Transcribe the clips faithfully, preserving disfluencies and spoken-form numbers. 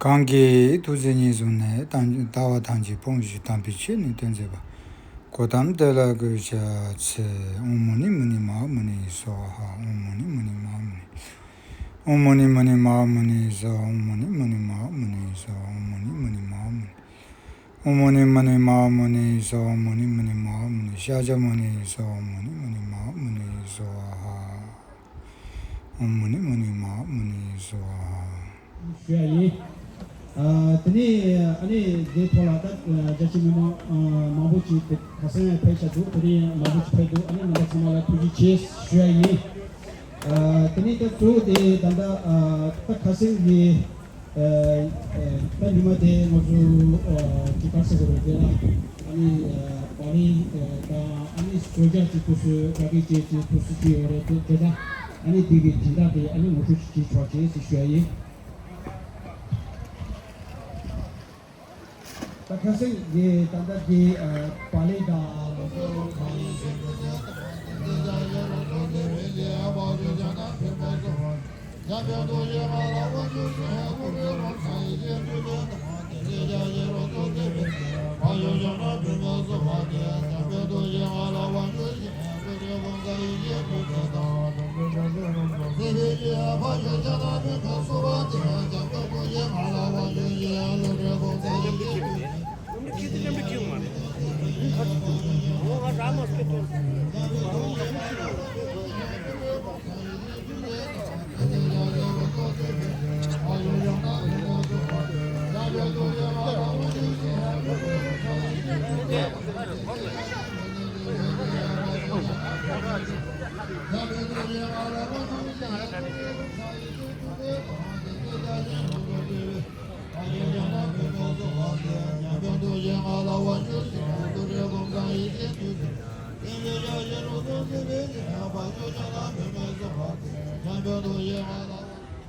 གང་གིས་ཐུགས་བརྩེ་ཉེར་བཟུང་ནས། ལྟ་བ་ཐམས་ཅད་སྤོང་བྱེད་དམ་པའི་ཆོས་ནི་སྟོན་མཛད་པ། གོའུ་ཏམ་དེ་ལ་གུས་ཕྱག་འཚལ། ཨོཾ་མུ་ནི་མུ་ནི་མ་ཧཱ་མུ་ནེ་སྭཱ་ཧཱ། ཨོཾ་མུ་ནི་མུ་ནི་མ་ཧཱ་མུ་ནེ། ཨོཾ་མུ་ནི་མུ་ནི་མ་ཧཱ་མུ་ནེ་སྭཱ་ཧཱ། ཨོཾ་མུ་ནི་མུ་ནི་མ་ཧཱ་མུ་ནེ་སྭཱ་ཧཱ། ཨོཾ་མུ་ནི་མུ་ནི་མ་ཧཱ་མུ་ནེ། ཨོཾ་མུ་ནི་མུ་ནི་མ་ཧཱ་མུ་ནེ་སྭཱ་ཧཱ། ཨོཾ་མུ་ནི་མུ་ནི་མ་ཧཱ་མུ་ནེ། ཤཱཀྱ་མུ་ནེ་སྭཱ་ཧཱ། ཨོཾ་མུ་ནི་མུ་ནི་མ་ཧཱ་མུ་ནེ་སྭཱ་ཧཱ། ཨོཾ་མུ་ནི་མུ་ནི་མ་ཧཱ་མུ་ནེ་སྭཱ་ཧཱ། ཞུ་ཡ་ཡིན། ཨ། དེ་ནས་ཨ་ནི་དེའི་ཐོག་ལ་ད་རྒྱ་ཆེ་མི་མང་མང་པོ་ཅིག་དེ་ཁ་སང་ཡང་ཕེབས་ཤག་འདུག་དེ་རིང་ཡང་མང་པོ་ཅིག་ཕེབས་འདུག་ཨ་ནི་རྣམ་པ་ཚང་མ་ལ་ཐུགས་རྗེ་ཆེ་ཞུ་ཡ་ཡིན། ཨ། དེ་ནས་ད་གཙོ་བོ་དེ་ད་ལྟ་ཨ་ད་ཁ་སང་གི་ཨ་ཨ་ད་ཉི་མ་དེ་ང་ཚོ་ཨ་ཅིག་ག་རེ་ཟེར་དགོས་རེད་དེ་ལ། ཨ་ནི་ཨ་པཱ་ལི་ཨ་དང་ཨ་ནི་བཟོ་རྒྱག་ཅིག་ཐུགས་སུ་གྲ་སྒྲིག་བྱས་ཅིག་ཐུགས་སུ་ཅིག་ཡོད་རེད་དེ་དེ་ད་ཨ་ནི་འདི་གི་སྦྱིན་བདག་དེ་ཨ་ནི་ངོ་སྤྲོད་ཅིག་བྱེད་ཆོག་ཅེས་ཞུ་ཡ་ཡིན། ད་ཁ་སང་གི་ད་ལྟ་གི་ཨ་པཱ་ལི་དང་།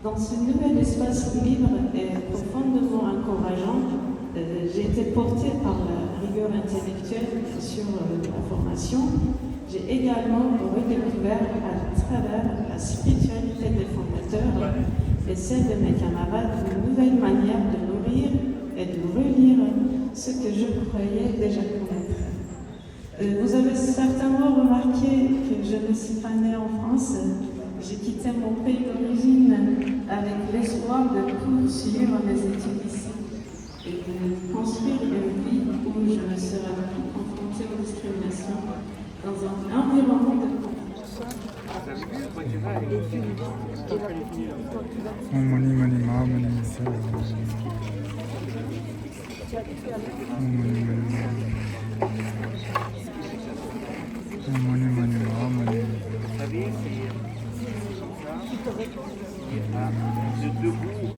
Dans ce nouvel espace libre et profondément encourageant, euh, j'ai été porté par la rigueur intellectuelle sur, euh, la formation. J'ai également redécouvert à travers la spiritualité des fondateurs et celle de mes camarades une nouvelle manière de nourrir et de relire ce que je croyais déjà connaître. Euh, vous avez certainement remarqué que je ne suis pas née en France. J'ai quitté mon pays d'origine avec l'espoir de poursuivre mes études ici et de construire une vie où je ne serai plus confrontée aux discriminations dans un environnement de confiance. ཨོཾ་མུ་ནི་མུ་ནི་མ་ཧཱ་མུ་ནེ་སྭཱ་ཧཱ། ཨོཾ་མུ་ནི་མུ་ནི་མ་ཧཱ་མུ་ནེ་སྭཱ་ཧཱ། ཨོཾ་མུ་ནི་མུ་ནི་མ་ཧཱ་མུ་ནེ་སྭཱ་ཧཱ།